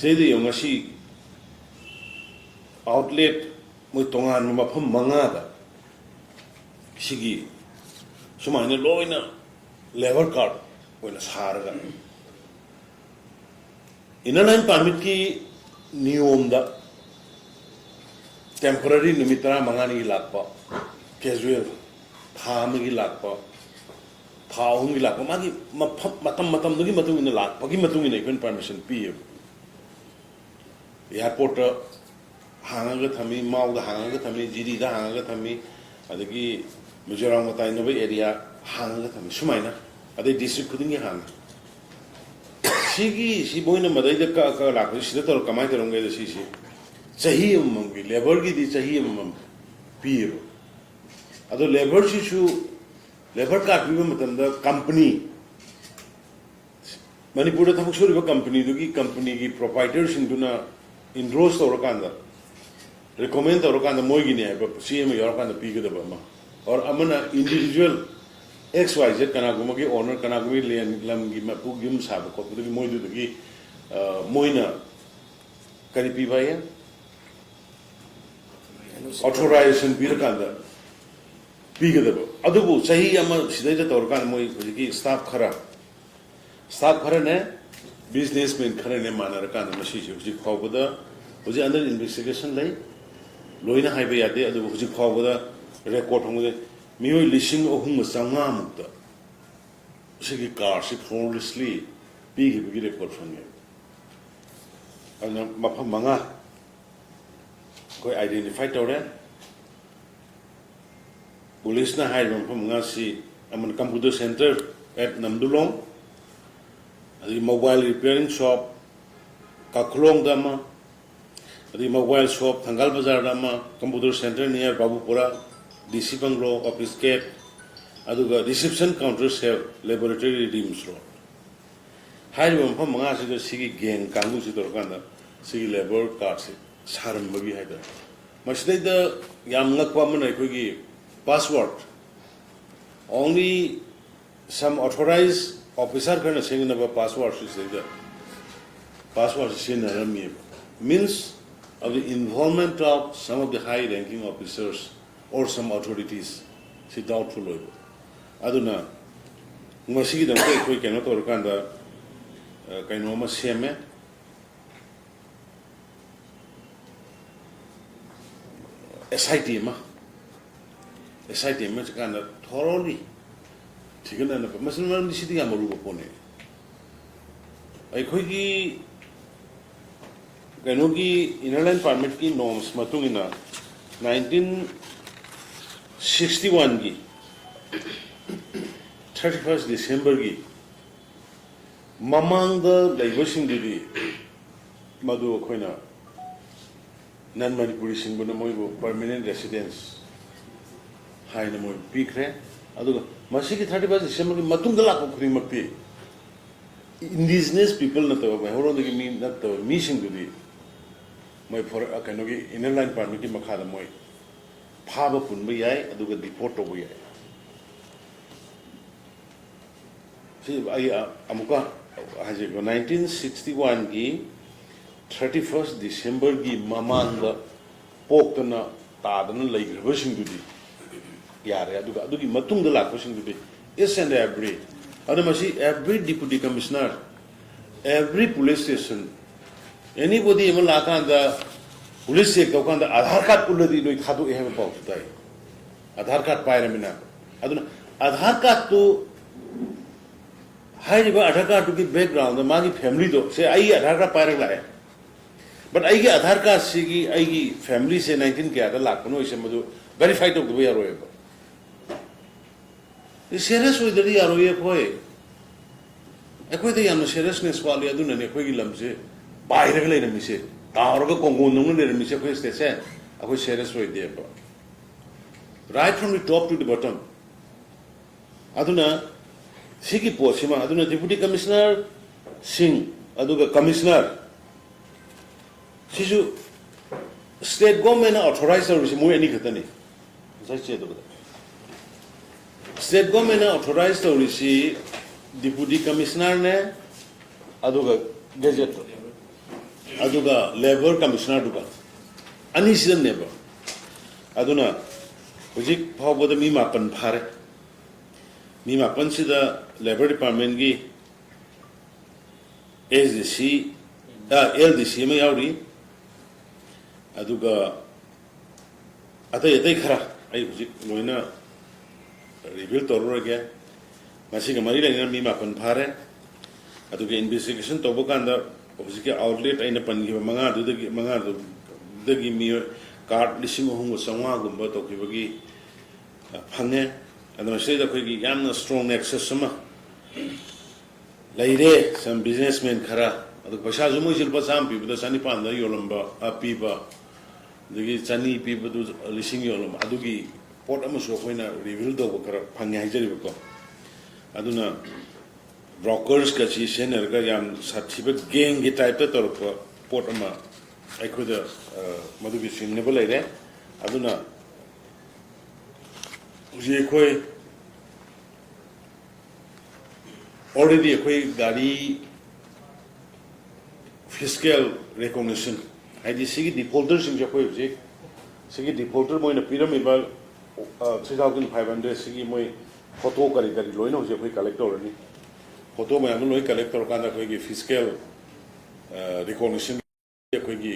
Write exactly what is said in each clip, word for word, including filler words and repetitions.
ꯁꯤꯗꯩꯗ ꯌꯦꯡꯉꯨ, ꯉꯁꯤ ꯑꯥꯎꯠꯂꯦꯠ ꯃꯣꯏ ꯇꯣꯉꯥꯟꯕ ꯃꯐꯝ ꯃꯉꯥꯗ ꯁꯤꯒꯤ ꯁꯨꯃꯥꯏꯅ ꯂꯣꯏꯅ ꯂꯦꯕꯔ ꯀꯥꯔꯠ ꯑꯣꯏꯅ ꯁꯥꯔꯒ, ꯏꯅꯔ ꯂꯥꯏꯟ ꯄꯥꯔꯃꯤꯠꯀꯤ ꯅꯤꯌꯣꯝꯗ ꯇꯦꯝꯄꯣꯔꯔꯤ ꯅꯨꯃꯤꯠ ꯇꯔꯥꯃꯉꯥꯅꯤꯒꯤ ꯂꯥꯛꯄ, ꯀꯦꯖꯨꯋꯦꯜ ꯊꯥ ꯑꯃꯒꯤ ꯂꯥꯛꯄ, ꯊꯥ ꯑꯍꯨꯝꯒꯤ ꯂꯥꯛꯄ, ꯃꯥꯒꯤ ꯃꯐꯝ, ꯃꯇꯝ ꯃꯇꯝꯗꯨꯒꯤ ꯃꯇꯨꯡ ꯏꯟꯅ ꯂꯥꯛꯄꯒꯤ ꯃꯇꯨꯡ ꯏꯟꯅ ꯑꯩꯈꯣꯏꯅ ꯄꯥꯔꯃꯤꯁꯟ ꯄꯤꯌꯦꯕ꯫ ꯑꯦꯌꯥꯔꯄꯣꯔꯠꯇ ꯍꯥꯡꯉꯒ ꯊꯝꯃꯤ, ꯃꯥꯎꯗ ꯍꯥꯡꯉꯒ ꯊꯝꯃꯤ, ꯖꯤꯔꯤꯗ ꯍꯥꯡꯉꯒ ꯊꯝꯃꯤ, ꯑꯗꯒꯤ ꯃꯤꯖꯣꯔꯥꯝꯒ ꯇꯥꯏꯅꯕ ꯑꯦꯔꯤꯌꯥ ꯍꯥꯡꯉꯒ ꯊꯝꯃꯤ, ꯁꯨꯃꯥꯏꯅ꯫ ꯑꯗꯩ ꯗꯤꯁꯇ꯭ꯔꯤꯛ ꯈꯨꯗꯤꯡꯒꯤ ꯍꯥꯡꯉꯤ꯫ ꯁꯤꯒꯤ, ꯁꯤ ꯃꯣꯏꯅ ꯃꯗꯩꯗ ꯀꯛꯑ ꯀꯛꯑ ꯂꯥꯛꯄꯁꯤ, ꯁꯤꯗ ꯇꯧꯔ ꯀꯃꯥꯏꯅ ꯇꯧꯔꯝꯒꯦꯗ, ꯁꯤꯁꯤ ꯆꯍꯤ ꯑꯃꯃꯝꯒꯤ, ꯂꯦꯕꯔꯒꯤꯗꯤ ꯆꯍꯤ ꯑꯃꯃꯝ ꯄꯤꯌꯦꯕ꯫ ꯑꯗꯣ ꯂꯦꯕꯔꯁꯤꯁꯨ, ꯂꯦꯕꯔ ꯀꯥꯔꯗ ꯄꯤꯕ ꯃꯇꯝꯗ ꯀꯝꯄꯅꯤ, ꯃꯅꯤꯄꯨꯔꯗ ꯊꯕꯛ ꯁꯨꯔꯤꯕ ꯀꯝꯄꯅꯤꯗꯨꯒꯤ, ꯀꯝꯄꯅꯤꯒꯤ ꯄ꯭ꯔꯣꯄꯥꯏꯇꯔꯁꯤꯡꯗꯨꯅ ꯏꯟꯗꯣꯔꯁ ꯇꯧꯔꯀꯥꯟꯗ, ꯔꯤꯀꯣꯃꯦꯟ ꯇꯧꯔꯀꯥꯟꯗ, ꯃꯣꯏꯒꯤꯅꯦ ꯍꯥꯏꯕ ꯆꯦ ꯑꯃ ꯌꯥꯎꯔꯀꯥꯟꯗ ꯄꯤꯒꯗꯕ ꯑꯃ, ꯑꯣꯔ ꯑꯃꯅ ꯏꯟꯗꯤꯕꯤꯖꯨꯋꯦꯜ ꯑꯦꯛꯁ ꯋꯥꯏ ꯖꯦꯠ ꯀꯅꯥꯒꯨꯝꯕꯒꯤ ꯑꯣꯅꯔ, ꯀꯅꯥꯒꯨꯝꯕꯒꯤ ꯂꯦꯟ, ꯂꯝꯒꯤ ꯃꯄꯨ, ꯌꯨꯝ ꯁꯥꯕ ꯈꯣꯠꯄꯗꯨꯒꯤ ꯃꯣꯏꯗꯨꯗꯒꯤ, ꯑ, ꯃꯣꯏꯅ ꯀꯔꯤ ꯄꯤꯕ ꯍꯥꯏꯌꯦ? ꯑꯣꯊꯣꯔꯥꯏꯖꯦꯁꯟ ꯄꯤꯔꯀꯥꯟꯗ ꯄꯤꯒꯗꯕ꯫ ꯑꯗꯨꯕꯨ ꯆꯍꯤ ꯑꯃ ꯁꯤꯗꯩꯗ ꯇꯧꯔꯀꯥꯟꯗ ꯃꯣꯏ ꯍꯧꯖꯤꯛꯀꯤ ꯁ꯭ꯇꯥꯐ ꯈꯔ, ꯁ꯭ꯇꯥꯐ ꯈꯔꯅꯦ, ꯕꯤꯖꯤꯅꯦꯁꯃꯦꯟ ꯈꯔꯅꯦ ꯃꯥꯟꯅꯔꯀꯥꯟꯗ ꯃꯁꯤꯁꯦ ꯍꯧꯖꯤꯛ ꯐꯥꯎꯕꯗ, ꯍꯧꯖꯤꯛ ꯑꯟꯗꯔ ꯏꯟꯚꯦꯁꯇꯤꯒꯦꯁꯟ ꯂꯩ, ꯂꯣꯏꯅ ꯍꯥꯏꯕ ꯌꯥꯗꯦ, ꯑꯗꯨꯕꯨ ꯍꯧꯖꯤꯛ ꯐꯥꯎꯕꯗ ꯔꯦꯀꯣꯔꯠ ꯐꯪꯕꯗ ꯃꯤꯑꯣꯏ ꯂꯤꯁꯤꯡ ꯑꯍꯨꯝꯒ ꯆꯥꯝꯃꯉꯥꯃꯨꯛꯇ ꯁꯤꯒꯤ ꯀꯥꯔꯁꯤ ꯐꯣꯔꯂꯦꯁꯂꯤ ꯄꯤꯈꯤꯕꯒꯤ ꯔꯦꯀꯣꯔꯠ ꯐꯪꯉꯦ꯫ ꯑꯗꯨꯅ ꯃꯐꯝ ꯃꯉꯥ ꯑꯩꯈꯣꯏ ꯑꯥꯏꯗꯦꯟꯇꯤꯐꯥꯏ ꯇꯧꯔꯦ꯫ ꯄꯨꯂꯤꯁꯅ ꯍꯥꯏꯔꯤꯕ ꯃꯐꯝ ꯃꯉꯥꯁꯤ ꯑꯃꯅ computer center at ꯅꯝꯗꯨꯂꯣꯡ, ꯑꯗꯒꯤ mobile repairing shop ꯀꯥꯈꯨꯂꯣꯡꯗ ꯑꯃ, ꯑꯗꯒꯤ mobile shop ꯊꯪꯒꯥꯜ ꯕꯖꯥꯔꯗ ꯑꯃ, computer center near ꯕꯥꯕꯨꯄꯨꯔꯥ, ꯗꯤ ꯁꯤ ꯕꯪꯒ꯭ꯂꯣ, office gate, ꯑꯗꯨꯒ reception counter cell, laboratory, RIMS road. ꯍꯥꯏꯔꯤꯕ ꯃꯐꯝ ꯃꯉꯥꯁꯤꯗ ꯁꯤꯒꯤ ꯒꯦꯡ ꯀꯥꯡꯕꯨꯁꯤ ꯇꯧꯔꯀꯥꯟꯗ ꯁꯤꯒꯤ ꯂꯦꯕꯔ ꯀꯥꯔꯠꯁꯤ ꯁꯥꯔꯝꯕꯒꯤ ꯍꯥꯏꯇꯥꯔꯦ꯫ ꯃꯁꯤꯗꯩꯗ ꯌꯥꯝ ꯉꯛꯄ ꯑꯃꯅ ꯑꯩꯈꯣꯏꯒꯤ password, only some authorized officer ꯈꯔꯅ ꯁꯤꯖꯤꯟꯅꯕ password ꯁꯤꯗꯩꯗ Password ꯁꯤ ꯁꯤꯖꯤꯟꯅꯔꯝꯃꯤꯕ, means of the involvement of some of the high ranking officers or some authorities ꯁꯤ doubtful ꯑꯣꯏꯕ꯫ ꯑꯗꯨꯅ ꯃꯁꯤꯒꯤꯗꯃꯛꯇ ꯑꯩꯈꯣꯏ ꯀꯩꯅꯣ ꯇꯧꯔꯀꯥꯟꯗ, ꯑ, ꯀꯩꯅꯣ ꯑꯃ ꯁꯦꯝꯃꯦ, S I T ꯑꯃ, S I T ꯑꯃ ꯆꯠꯀꯥꯟꯗ thoroughly ꯊꯤꯒꯠꯅꯅꯕ꯫ ꯃꯁꯤ, ꯃꯔꯝꯗꯤ ꯁꯤꯗꯤ ꯌꯥꯝ ꯑꯔꯨꯕ ꯄꯣꯠꯅꯤ꯫ ꯑꯩꯈꯣꯏꯒꯤ ꯀꯩꯅꯣꯒꯤ Inner Line Permitꯀꯤ norms ꯃꯇꯨꯡ ꯏꯟꯅ nineteen sixty oneꯒꯤ thirty first Decemberꯒꯤ ꯃꯃꯥꯡꯗ ꯂꯩꯕꯁꯤꯡꯗꯨꯗꯤ ꯃꯗꯨ ꯑꯩꯈꯣꯏꯅ non Manipuriꯁꯤꯡꯕꯨꯅ ꯃꯣꯏꯕꯨ permanent residence ꯍꯥꯏꯅ ꯃꯣꯏ ꯄꯤꯈ꯭ꯔꯦ꯫ ꯑꯗꯨꯒ ꯃꯁꯤꯒꯤ thirty first Decemberꯒꯤ ꯃꯇꯨꯡꯗ ꯂꯥꯛꯄ ꯈꯨꯗꯤꯡꯃꯛꯇꯤ indigenous people ꯅꯠꯇꯕ, ꯃꯩꯍꯧꯔꯣꯟꯗꯒꯤ ꯃꯤ ꯅꯠꯇꯕ ꯃꯤꯁꯤꯡꯗꯨꯗꯤ ꯃꯣꯏ for-, ꯀꯩꯅꯣꯒꯤ Inner Line Permitꯀꯤ ꯃꯈꯥꯗ ꯃꯣꯏ ꯐꯥꯕ ꯄꯨꯟꯕ ꯌꯥꯏ, ꯑꯗꯨꯒ deport ꯇꯧꯕ ꯌꯥꯏ꯫ ꯁꯤ ꯑꯩ ꯑ-, ꯑꯃꯨꯛꯀ ꯍꯥꯏꯖꯒꯦ, nineteen sixty oneꯒꯤ thirty first Decemberꯒꯤ ꯃꯃꯥꯡꯗ ꯄꯣꯛꯇꯅ ꯇꯥꯗꯅ ꯂꯩꯈ꯭ꯔꯕꯁꯤꯡꯗꯨꯗꯤ ꯌꯥꯔꯦ, ꯑꯗꯨꯒ ꯑꯗꯨꯒꯤ ꯃꯇꯨꯡꯗ ꯂꯥꯛꯄꯁꯤꯡꯗꯨꯗꯤ each and every, ꯑꯗꯨ ꯃꯁꯤ every deputy commissioner, every police station, anybody ꯑꯃ ꯂꯥꯛꯀꯥꯟꯗ police check ꯇꯧꯀꯥꯟꯗ Aadhaar card ꯎꯠꯂꯗꯤ ꯂꯣꯏ ꯊꯥꯗꯣꯛꯑꯦ ꯍꯥꯏꯕ ꯄꯥꯎꯁꯨ ꯇꯥꯏ꯫ Aadhaar card ꯄꯥꯏꯔꯃꯤꯅ꯫ ꯑꯗꯨꯅ Aadhaar cardꯇꯨ, ꯍꯥꯏꯔꯤꯕ Aadhaar cardꯇꯨꯒꯤ backgroundꯗ ꯃꯥꯒꯤ familyꯗꯣ, ꯁꯦ ꯑꯩ Aadhaar card ꯄꯥꯏꯔꯒ ꯂꯥꯛꯑꯦ, but ꯑꯩꯒꯤ Aadhaar cardꯁꯤꯒꯤ ꯑꯩꯒꯤ familyꯁꯦ nineteen ꯀꯌꯥꯗ ꯂꯥꯛꯄꯅꯣ ꯍꯥꯏꯁꯦ ꯃꯗꯨ verify ꯇꯧꯗꯕ ꯌꯥꯔꯣꯏꯕ꯫ ꯁꯤ serious ꯑꯣꯏꯗ꯭ꯔꯗꯤ ꯌꯥꯔꯣꯏꯌꯦ ꯑꯩꯈꯣꯏ꯫ ꯑꯩꯈꯣꯏꯗ ꯌꯥꯝꯅ seriousness ꯋꯥꯠꯂꯤ, ꯑꯗꯨꯅꯅꯦ ꯑꯩꯈꯣꯏꯒꯤ ꯂꯝꯁꯦ ꯄꯥꯏꯔꯒ ꯂꯩꯔꯝꯃꯤꯁꯦ, ꯇꯥꯎꯔꯒ ꯀꯣꯡꯒꯣꯟꯗꯧꯅ ꯂꯩꯔꯝꯃꯤꯁꯦ꯫ ꯑꯩꯈꯣꯏ stateꯁꯦ ꯑꯩꯈꯣꯏ serious ꯑꯣꯏꯗꯦꯕ, right from the top to the bottom꯫ ꯑꯗꯨꯅ ꯁꯤꯒꯤ ꯄꯣꯠꯁꯤꯃ, ꯑꯗꯨꯅ deputy commissionerꯁꯤꯡ ꯑꯗꯨꯒ commissioner ꯁꯤꯁꯨ state governmentꯅ authorize ꯇꯧꯔꯤꯁꯤ ꯃꯣꯏ ꯑꯅꯤ ꯈꯛꯇꯅꯤ꯫ ꯉꯁꯥꯏ ꯆꯦꯗꯕꯗ state governmentꯅ authorize ꯇꯧꯔꯤꯁꯤ deputy commissionerꯅꯦ, ꯑꯗꯨꯒ gazetteꯇꯣ꯫ ꯑꯗꯨꯒ ꯂꯦꯕꯔ ꯀꯃꯤꯁꯅꯔꯗꯨꯒ, ꯑꯅꯤꯁꯤꯗꯅꯦꯕ꯫ ꯑꯗꯨꯅ ꯍꯧꯖꯤꯛ ꯐꯥꯎꯕꯗ ꯃꯤ ꯃꯥꯄꯟ ꯐꯥꯔꯦ꯫ ꯃꯤ ꯃꯥꯄꯟꯁꯤꯗ ꯂꯦꯕꯔ ꯗꯤꯄꯥꯔꯠꯃꯦꯟꯒꯤ ꯑꯦꯁ ꯗꯤ ꯁꯤ, ꯑꯦꯜ ꯗꯤ ꯁꯤ ꯑꯃ ꯌꯥꯎꯔꯤ, ꯑꯗꯨꯒ ꯑꯇꯩ ꯑꯇꯩ ꯈꯔ ꯑꯩ ꯍꯧꯖꯤꯛ ꯂꯣꯏꯅ ꯔꯤꯚꯤꯜ ꯇꯧꯔꯔꯣꯏꯒꯦ꯫ ꯃꯁꯤꯒ ꯃꯔꯤ ꯂꯩꯅꯅ ꯃꯤ ꯃꯥꯄꯟ ꯐꯥꯔꯦ꯫ ꯑꯗꯨꯒ ꯏꯟꯚꯦꯁꯇꯤꯒꯦꯁꯟ ꯇꯧꯕ ꯀꯥꯟꯗ ꯍꯧꯖꯤꯛꯀꯤ ꯑꯥꯎꯠꯂꯦꯠ ꯑꯩꯅ ꯄꯟꯈꯤꯕ ꯃꯉꯥꯗꯨꯗꯒꯤ, ꯃꯉꯥꯗꯨꯗꯒꯤ ꯃꯤꯑꯣꯏ ꯀꯥꯔꯗ ꯂꯤꯁꯤꯡ ꯑꯍꯨꯝꯒ ꯆꯥꯝꯃꯉꯥꯒꯨꯝꯕ ꯇꯧꯈꯤꯕꯒꯤ, ꯑ, ꯐꯪꯉꯦ꯫ ꯑꯗꯨꯅ ꯁꯤꯗꯩꯗ ꯑꯩꯈꯣꯏꯒꯤ ꯌꯥꯝꯅ ꯁ꯭ꯇꯔꯣꯡ ꯅꯦꯛꯁꯁ ꯑꯃ ꯂꯩꯔꯦ꯫ ꯁꯝ ꯕꯤꯖꯤꯅꯦꯁꯃꯦꯟ ꯈꯔ, ꯑꯗꯨ ꯄꯩꯁꯥꯁꯨ ꯃꯣꯏꯁꯦ ꯂꯨꯄꯥ ꯆꯥꯝꯃ ꯄꯤꯕꯗ ꯆꯅꯤꯄꯥꯟꯗ ꯌꯣꯜꯂꯝꯕ, ꯑ, ꯄꯤꯕ, ꯑꯗꯒꯤ ꯆꯅꯤ ꯄꯤꯕꯗꯨ ꯂꯤꯁꯤꯡ ꯌꯣꯜꯂꯝꯕ, ꯑꯗꯨꯒꯤ ꯄꯣꯠ ꯑꯃꯁꯨ ꯑꯩꯈꯣꯏꯅ ꯔꯤꯚꯤꯜ ꯇꯧꯕ ꯈꯔ ꯐꯪꯉꯦ ꯍꯥꯏꯖꯔꯤꯕꯀꯣ꯫ ꯑꯗꯨꯅ ꯕ꯭ꯔꯣꯀꯔꯁꯀꯁꯤ ꯁꯤꯖꯤꯟꯅꯔꯒ ꯌꯥꯝ ꯁꯥꯊꯤꯕ ꯒꯦꯡꯒꯤ ꯇꯥꯏꯞꯇ ꯇꯧꯔꯛꯄ ꯄꯣꯠ ꯑꯃ ꯑꯩꯈꯣꯏꯗ, ꯑ, ꯃꯗꯨꯒꯤ ꯆꯤꯡꯅꯕ ꯂꯩꯔꯦ꯫ ꯑꯗꯨꯅ ꯍꯧꯖꯤꯛ ꯑꯩꯈꯣꯏ already ꯑꯩꯈꯣꯏ ꯒꯥꯔꯤ ꯐꯤꯁꯀꯦꯜ ꯔꯦꯀꯣꯒꯅꯤꯁꯟ, ꯍꯥꯏꯗꯤ ꯁꯤꯒꯤ ꯗꯤꯐꯣꯜꯇꯔꯁꯤꯡꯁꯦ ꯑꯩꯈꯣꯏ ꯍꯧꯖꯤꯛ ꯁꯤꯒꯤ ꯗꯤꯐꯣꯜꯇꯔ ꯃꯣꯏꯅ ꯄꯤꯔꯝꯃꯤꯕ, ꯑ, three thousand five hundred ꯁꯤꯒꯤ ꯃꯣꯏ ꯐꯣꯇꯣ ꯀꯔꯤ ꯀꯔꯤ ꯂꯣꯏꯅ ꯍꯧꯖꯤꯛ ꯑꯩꯈꯣꯏ ꯀꯂꯦꯛ ꯇꯧꯔꯅꯤ꯫ ꯐꯣꯇꯣ ꯃꯌꯥꯝꯗꯣ ꯂꯣꯏ ꯀꯂꯦꯛ ꯇꯧꯔꯀꯥꯟꯗ ꯑꯩꯈꯣꯏꯒꯤ ꯐꯤꯁꯀꯦꯜ ꯔꯦꯀꯣꯒꯅꯤꯁꯟ ꯑꯩꯈꯣꯏꯒꯤ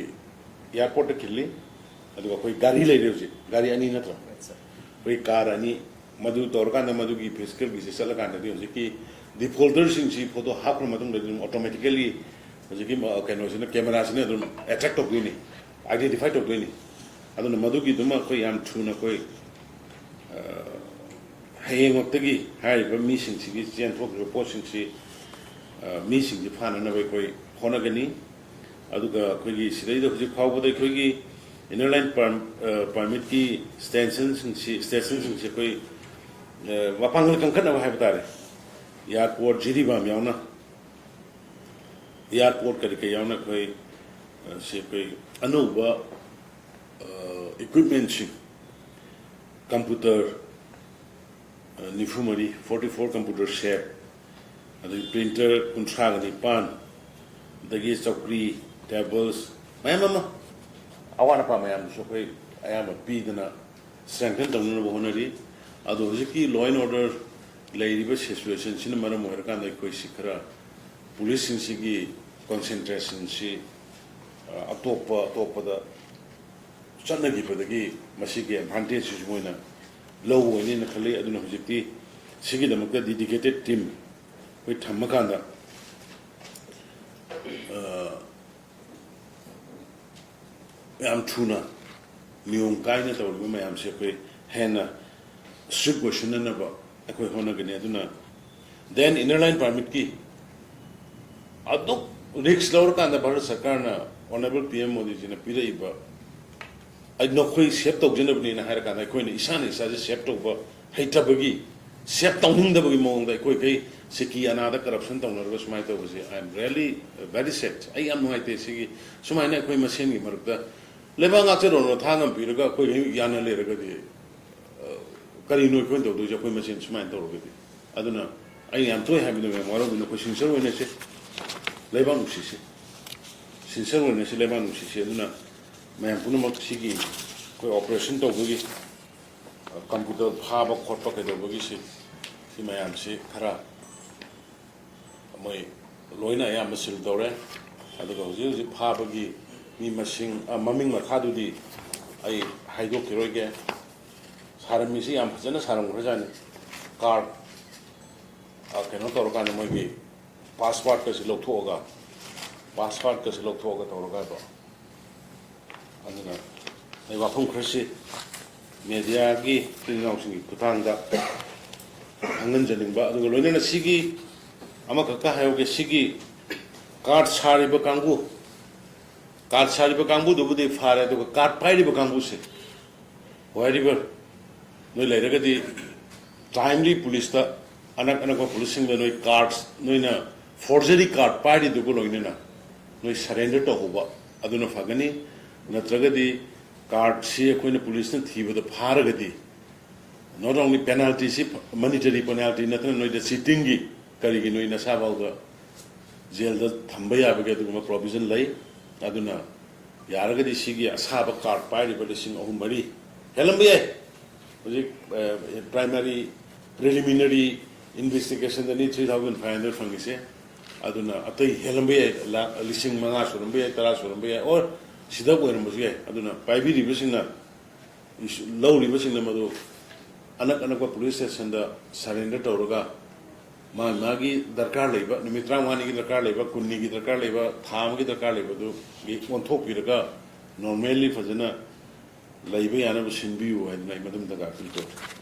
ꯑꯦꯌꯥꯔꯄꯣꯔꯠꯇ ꯈꯤꯜꯂꯤ꯫ ꯑꯗꯨꯒ ꯑꯩꯈꯣꯏ ꯒꯥꯔꯤ ꯂꯩꯔꯦ ꯍꯧꯖꯤꯛ, ꯒꯥꯔꯤ ꯑꯅꯤ ꯅꯠꯇ꯭ꯔꯣ? ꯑꯩꯈꯣꯏ ꯀꯥꯔ ꯑꯅꯤ, ꯃꯗꯨ ꯇꯧꯔꯀꯥꯟꯗ ꯃꯗꯨꯒꯤ ꯐꯤꯁꯀꯦꯜꯒꯤꯁꯦ ꯆꯠꯂꯀꯥꯟꯗꯗꯤ ꯍꯧꯖꯤꯛꯀꯤ ꯗꯤꯐꯣꯜꯇꯔꯁꯤꯡꯁꯤ ꯐꯣꯇꯣ ꯍꯥꯞꯈ꯭ꯔ ꯃꯇꯨꯡꯗꯗꯤ ꯑꯗꯨꯝ ꯑꯣꯇꯣꯃꯦꯇꯤꯀꯦꯜꯂꯤ ꯍꯧꯖꯤꯛꯀꯤ ꯃ-, ꯀꯩꯅꯣꯁꯤꯅ, ꯀꯦꯃꯦꯔꯥꯁꯤꯅ ꯑꯗꯨꯝ ꯑꯦꯇ꯭ꯔꯦꯛ ꯇꯧꯗꯣꯏꯅꯤ, ꯑꯥꯏꯗꯦꯟꯇꯤꯐꯥꯏ ꯇꯧꯗꯣꯏꯅꯤ꯫ ꯑꯗꯨꯅ ꯃꯗꯨꯒꯤꯗꯨꯃ ꯑꯩꯈꯣꯏ ꯌꯥꯝ ꯊꯨꯅ ꯑꯩꯈꯣꯏ, ꯑ, ꯍꯌꯦꯡꯃꯛꯇꯒꯤ ꯍꯥꯏꯔꯤꯕ ꯃꯤꯁꯤꯡꯁꯤꯒꯤ ꯆꯦꯟꯊꯣꯛꯈꯤꯕ ꯄꯣꯠꯁꯤꯡꯁꯤ, ꯑ, ꯃꯤꯁꯤꯡꯁꯤ ꯐꯥꯅꯅꯕ ꯑꯩꯈꯣꯏ ꯍꯣꯠꯅꯒꯅꯤ꯫ ꯑꯗꯨꯒ ꯑꯩꯈꯣꯏꯒꯤ ꯁꯤꯗꯩꯗ ꯍꯧꯖꯤꯛ ꯐꯥꯎꯕꯗ ꯑꯩꯈꯣꯏꯒꯤ ꯏꯅꯔ ꯂꯥꯏꯟ ꯄꯔ-, ꯑ, ꯄꯔꯃꯤꯠꯀꯤ ꯁ꯭ꯇꯦꯁꯟꯁꯤꯡꯁꯤ, ꯁ꯭ꯇꯦꯁꯟꯁꯤꯡꯁꯤ ꯑꯩꯈꯣꯏ, ꯑ, ꯃꯄꯥꯡꯒꯜ ꯀꯟꯈꯠꯅꯕ ꯍꯥꯏꯕ ꯇꯥꯔꯦ꯫ ꯑꯦꯌꯥꯔꯄꯣꯔꯠ, ꯖꯤꯔꯤꯕꯥꯝ ꯌꯥꯎꯅ, ꯑꯦꯌꯥꯔꯄꯣꯔꯠ ꯀꯔꯤ ꯀꯔꯤ ꯌꯥꯎꯅ ꯑꯩꯈꯣꯏ, ꯑ, ꯁꯤ ꯑꯩꯈꯣꯏ ꯑꯅꯧꯕ, ꯑ, ꯏꯀ꯭ꯋꯤꯞꯃꯦꯟꯁꯤꯡ, ꯀꯝꯄ꯭ꯌꯨꯇꯔ, ꯑ, ꯅꯤꯐꯨ ꯃꯔꯤ, forty four computer set, ꯑꯗꯒꯤ ꯄ꯭ꯔꯤꯟꯇꯔ ꯀꯨꯟꯊ꯭ꯔꯥꯒ ꯅꯤꯄꯥꯟ, ꯑꯗꯒꯤ ꯆꯧꯀ꯭ꯔꯤ, ꯇꯦꯕꯜꯁ ꯃꯌꯥꯝ ꯑꯃ, ꯑꯋꯥꯠ ꯑꯄꯥ ꯃꯌꯥꯝꯗꯨꯁꯨ ꯑꯩꯈꯣꯏ ꯑꯌꯥꯝꯕ ꯄꯤꯗꯅ strengthen ꯇꯧꯅꯅꯕ ꯍꯣꯠꯅꯔꯤ꯫ ꯑꯗꯣ ꯍꯧꯖꯤꯛꯀꯤ law and order ꯂꯩꯔꯤꯕ situationꯁꯤꯅ ꯃꯔꯝ ꯑꯣꯏꯔꯀꯥꯟꯗ ꯑꯩꯈꯣꯏꯁꯤ ꯈꯔ ꯄꯨꯂꯤꯁꯁꯤꯡꯁꯤꯒꯤ concentrationꯁꯤ, ꯑ, ꯑꯇꯣꯞꯄ ꯑꯇꯣꯞꯄꯗ ꯆꯠꯅꯈꯤꯕꯗꯒꯤ ꯃꯁꯤꯒꯤ advantageꯁꯤꯁꯨ ꯃꯣꯏꯅ ꯂꯧꯒꯅꯤꯅ ꯈꯜꯂꯤ꯫ ꯑꯗꯨꯅ ꯍꯧꯖꯤꯛꯇꯤ ꯁꯤꯒꯤꯗꯃꯛꯇ dedicated team ꯑꯩꯈꯣꯏ ꯊꯝꯃꯀꯥꯟꯗ, ꯑ, ꯌꯥꯝ ꯊꯨꯅ ꯅꯤꯌꯣꯝ ꯀꯥꯏꯅ ꯇꯧꯔꯤꯕ ꯃꯌꯥꯝꯁꯦ ꯑꯩꯈꯣꯏ ꯍꯦꯟꯅ strict ꯑꯣꯏꯁꯤꯟꯅꯅꯕ ꯑꯩꯈꯣꯏ ꯍꯣꯠꯅꯒꯅꯤ꯫ ꯑꯗꯨꯅ then inner line permitꯀꯤ ꯑꯗꯨꯛ risk ꯂꯧꯔꯀꯥꯟꯗ ꯚꯥꯔꯠ ꯁꯔꯀꯥꯔꯅ, Honourable PM ꯃꯣꯗꯤꯖꯤꯅ ꯄꯤꯔꯛꯏꯕ, "ꯑꯩ ꯅꯈꯣꯏ safe ꯇꯧꯖꯅꯕꯅꯦꯅ" ꯍꯥꯏꯔꯀꯥꯟꯗ ꯑꯩꯈꯣꯏꯅ ꯏꯁꯥꯅ ꯏꯁꯥꯁꯦ safe ꯇꯧꯕ ꯍꯩꯇꯕꯒꯤ, safe ꯇꯧꯅꯤꯡꯗꯕꯒꯤ ꯃꯑꯣꯡꯗ ꯑꯩꯈꯣꯏꯈꯩ ꯁꯤꯀꯤ ꯑꯅꯥꯗ corruption ꯇꯧꯅꯔꯒ ꯁꯨꯃꯥꯏꯅ ꯇꯧꯕꯁꯦ, I am really very sad꯫ ꯑꯩ ꯌꯥꯝ ꯅꯨꯡꯉꯥꯏꯇꯦ꯫ ꯁꯤꯒꯤ ꯁꯨꯃꯥꯏꯅ ꯑꯩꯈꯣꯏ ꯃꯁꯦꯟꯒꯤ ꯃꯔꯛꯇ ꯂꯩꯕꯥꯛ ꯉꯥꯛꯆꯔꯣꯅ ꯊꯥ ꯉꯝꯕꯤꯔꯒ ꯑꯩꯈꯣꯏꯈꯩ ꯌꯥꯅ ꯂꯩꯔꯒꯗꯤ, ꯑ, ꯀꯔꯤꯅꯣ ꯑꯩꯈꯣꯏꯅ ꯇꯧꯗꯣꯏꯁꯦ ꯑꯩꯈꯣꯏ ꯃꯁꯦꯟ ꯁꯨꯃꯥꯏꯅ ꯇꯧꯔꯒꯗꯤ? ꯑꯗꯨꯅ ꯑꯩꯅ ꯌꯥꯝ ꯇꯣꯏ ꯍꯥꯏꯕꯗꯣ, ꯃꯌꯥꯝ ꯋꯥꯔꯧꯕꯤꯅꯨ, ꯑꯩꯈꯣꯏ sincere ꯑꯣꯏꯅꯁꯦ, ꯂꯩꯕꯥꯛ ꯅꯨꯡꯁꯤꯁꯦ, sincere ꯑꯣꯏꯅꯁꯦ, ꯂꯩꯕꯥꯛ ꯅꯨꯡꯁꯤꯁꯦ꯫ ꯑꯗꯨꯅ ꯃꯌꯥꯝ ꯄꯨꯝꯅꯃꯛ ꯁꯤꯒꯤ ꯑꯩꯈꯣꯏ operation ꯇꯧꯕꯒꯤ, ꯑ, computer ꯐꯥꯕ ꯈꯣꯠꯄ ꯀꯩꯗꯧꯕꯒꯤꯁꯤ, ꯁꯤ ꯃꯌꯥꯝꯁꯤ ꯈꯔ ꯃꯣꯏ ꯂꯣꯏꯅ ꯑꯌꯥꯝꯕ seal ꯇꯧꯔꯦ꯫ ꯑꯗꯨꯒ ꯍꯧꯖꯤꯛ ꯍꯧꯖꯤꯛ ꯐꯥꯕꯒꯤ ꯃꯤ ꯃꯁꯤꯡ, ꯑ, ꯃꯃꯤꯡ ꯃꯊꯥꯗꯨꯗꯤ ꯑꯩ ꯍꯥꯏꯗꯣꯛꯈꯤꯔꯣꯏꯒꯦ꯫ ꯁꯥꯔꯝꯃꯤꯁꯤ ꯌꯥꯝ ꯐꯖꯅ ꯁꯥꯔꯝꯈ꯭ꯔꯖꯥꯠꯅꯤ꯫ Card, ꯑ, ꯀꯩꯅꯣ ꯇꯧꯔꯀꯥꯟꯗ ꯃꯣꯏꯒꯤ passwordꯀꯁꯤ ꯂꯧꯊꯣꯛꯑꯒ, passwordꯀꯁꯤ ꯂꯧꯊꯣꯛꯑꯒ ꯇꯧꯔꯒ ꯍꯥꯏꯕ꯫ ꯑꯗꯨꯅ ꯑꯩ ꯋꯥꯐꯝ ꯈꯔꯁꯤ mediaꯒꯤ ꯏꯆꯤꯜ ꯏꯅꯥꯎꯁꯤꯡꯒꯤ ꯈꯨꯠꯊꯥꯡꯗ ꯈꯪꯍꯟꯖꯅꯤꯡꯕ, ꯑꯗꯨꯒ ꯂꯣꯏꯅꯅ ꯁꯤꯒꯤ ꯑꯃꯈꯛꯇ ꯍꯥꯏꯍꯧꯒꯦ, ꯁꯤꯒꯤ card ꯁꯥꯔꯤꯕ ꯀꯥꯡꯕꯨ, card ꯁꯥꯔꯤꯕ ꯀꯥꯡꯕꯨꯗꯨꯕꯨꯗꯤ ꯐꯥꯔꯦ, ꯑꯗꯨꯒ card ꯄꯥꯏꯔꯤꯕ ꯀꯥꯡꯕꯨꯁꯦ, wherever ꯅꯣꯏ ꯂꯩꯔꯒꯗꯤ timely ꯄꯨꯂꯤꯁꯇ, ꯑꯅꯛ ꯑꯅꯛꯄ ꯄꯨꯂꯤꯁꯁꯤꯡꯗ ꯅꯣꯏ card, ꯅꯣꯏꯅ forgery card ꯄꯥꯏꯔꯤꯗꯨꯒ ꯂꯣꯏꯅꯅ ꯅꯣꯏ surrender ꯇꯧꯍꯧꯕ ꯑꯗꯨꯅ ꯐꯒꯅꯤ꯫ ꯅꯠꯇ꯭ꯔꯒꯗꯤ cardꯁꯤ ꯑꯩꯈꯣꯏꯅ ꯄꯨꯂꯤꯁꯅ ꯊꯤꯕꯗ ꯐꯥꯔꯒꯗꯤ not only penaltyꯁꯤ, monetary penalty ꯅꯠꯇꯅ ꯅꯣꯏꯗ cheatingꯒꯤ ꯀꯔꯤꯒꯤ ꯅꯣꯏ ꯅꯁꯥꯐꯥꯎꯗ jailꯗ ꯊꯝꯕ ꯌꯥꯕꯒꯤ ꯑꯗꯨꯒꯨꯝꯕ provision ꯂꯩ꯫ ꯑꯗꯨꯅ ꯌꯥꯔꯒꯗꯤ ꯁꯤꯒꯤ ꯑꯁꯥꯕ ꯀꯥꯔꯗ ꯄꯥꯏꯔꯤꯕ ꯂꯤꯁꯤꯡ ꯑꯍꯨꯝ ꯃꯔꯤ ꯍꯦꯜꯂꯝꯕ ꯌꯥꯏ꯫ ꯍꯧꯖꯤꯛ ꯄ꯭ꯔꯥꯏꯃꯔꯤ, ꯄ꯭ꯔꯤꯂꯤꯃꯤꯅꯔꯤ ꯏꯟꯚꯦꯁꯇꯤꯒꯦꯁꯟꯗꯅꯤ ꯊ꯭ꯔꯤ ꯊꯥꯎꯖꯟ ꯐꯥꯏꯚ ꯍꯟꯗ꯭ꯔꯦꯗ ꯐꯪꯉꯤꯁꯦ꯫ ꯑꯗꯨꯅ ꯑꯇꯩ ꯍꯦꯜꯂꯝꯕ ꯌꯥꯏ, ꯂꯥꯛ ꯂꯤꯁꯤꯡ ꯃꯉꯥ ꯁꯨꯔꯝꯕ ꯌꯥꯏ, ꯇꯔꯥ ꯁꯨꯔꯝꯕ ꯌꯥꯏ, ꯑꯣꯔ ꯁꯤꯗ ꯑꯣꯏꯔꯝꯕꯁꯨ ꯌꯥꯏ꯫ ꯑꯗꯨꯅ ꯄꯥꯏꯕꯤꯔꯤꯕꯁꯤꯡꯅ, ꯂꯧꯔꯤꯕꯁꯤꯡꯅ ꯃꯗꯨ ꯑꯅꯛ ꯑꯅꯛꯄ ꯄꯨꯂꯤꯁ ꯁ꯭ꯇꯦꯁꯟꯗ ꯁꯔꯦꯟꯗꯔ ꯇꯧꯔꯒ, ꯃꯥ ꯃꯥꯒꯤ ꯗꯔꯀꯥꯔ ꯂꯩꯕ, ꯅꯨꯃꯤꯠ ꯇꯔꯥꯃꯉꯥꯅꯤꯒꯤ ꯗꯔꯀꯥꯔ ꯂꯩꯕ, ꯀꯨꯟꯅꯤꯒꯤ ꯗꯔꯀꯥꯔ ꯂꯩꯕ, ꯊꯥ ꯑꯃꯒꯤ ꯗꯔꯀꯥꯔ ꯂꯩꯕꯗꯨꯒꯤ ꯑꯣꯟꯊꯣꯛꯄꯤꯔꯒ ꯅꯣꯔꯃꯦꯜꯂꯤ ꯐꯖꯅ ꯂꯩꯕ ꯌꯥꯅꯕ ꯁꯤꯟꯕꯤꯌꯨ ꯍꯥꯏꯗꯅ ꯑꯩ ꯃꯗꯨꯝꯇꯪꯒ ꯑꯄꯤꯜ ꯇꯧꯏ꯫